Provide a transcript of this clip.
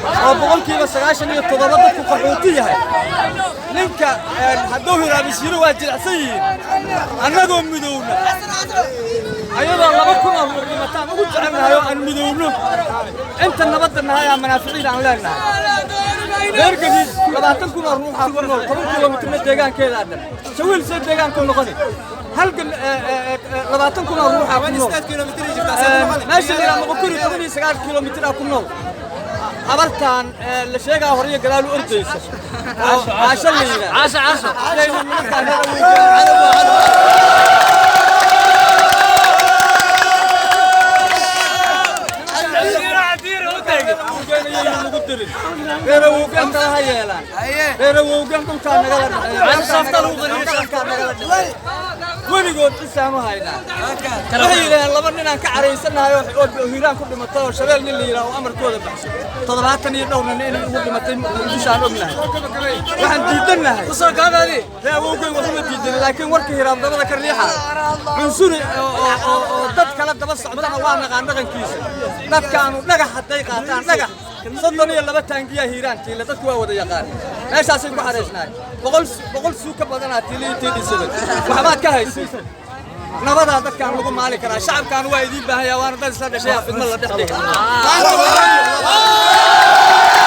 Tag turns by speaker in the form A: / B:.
A: Oo 97% dadku qaxooti yahay. Ninka hadduu hiraabishiiro waa jilicsan yihiin. Annagoo midowna, ayadoo 2000 oo ruux dhimataan ugu jecelnahay oo aan midowno, inta nabadda nahay aa manaaficiida aan leenahay. Reer Gadiid 20,000 oo ruuxaa ku nool, 10 kilomitirna deegaankeedaa dhan. Shawiil see deegaan ku noqoni? Halgan 20,000 oo ruuxaa ku nool. Meesha la yidhaha Moqokuri 19 kilomitir aa ku nool. Habartaan la sheegaa hore iyo gadaal u ordaysa oo Caasho la yidhaah.
B: Caasho, Caasho.
A: Nimankaan reer Awowgeen. Nagu dirin, reer Awowgeen kala ha yeelaan. Reer Awowgeen dhulkaa nagala dhexeeya, nagala dhexeeya weligood cisaan u haynaa. Waxay yidhaaheen laba ninaan ka caraysanahay oo Hiiraan ku dhimatay, oo Shabeel nin la yidhaah oo amarkooda baxshay, 70 iyo dhowrna nin inay ugu dhimatay dushaan ognahay. Waxaan diidannahay, ree Awowgeen waxuma diidan, laakiin warka Hiraab dabada ka riixa cunsuri oo dad kala daba socdana waa naqaan dhaqankiisa. Dadkaanu dhagax hadday qaataan, dhagax 32 taangiyaa Hiiraan tiile, dadku waa wada yaqaan, meeshaasay ku xaraysnaay. 100 suu ka badanaa tiile iyo tiidhisaday waxbaad ka haysay. Nabadaa dadkaan lagu maali karaa. Shacabkaan waa idiin baahanya, waana dad isla dhashay. Fidmo la dhex dhigay.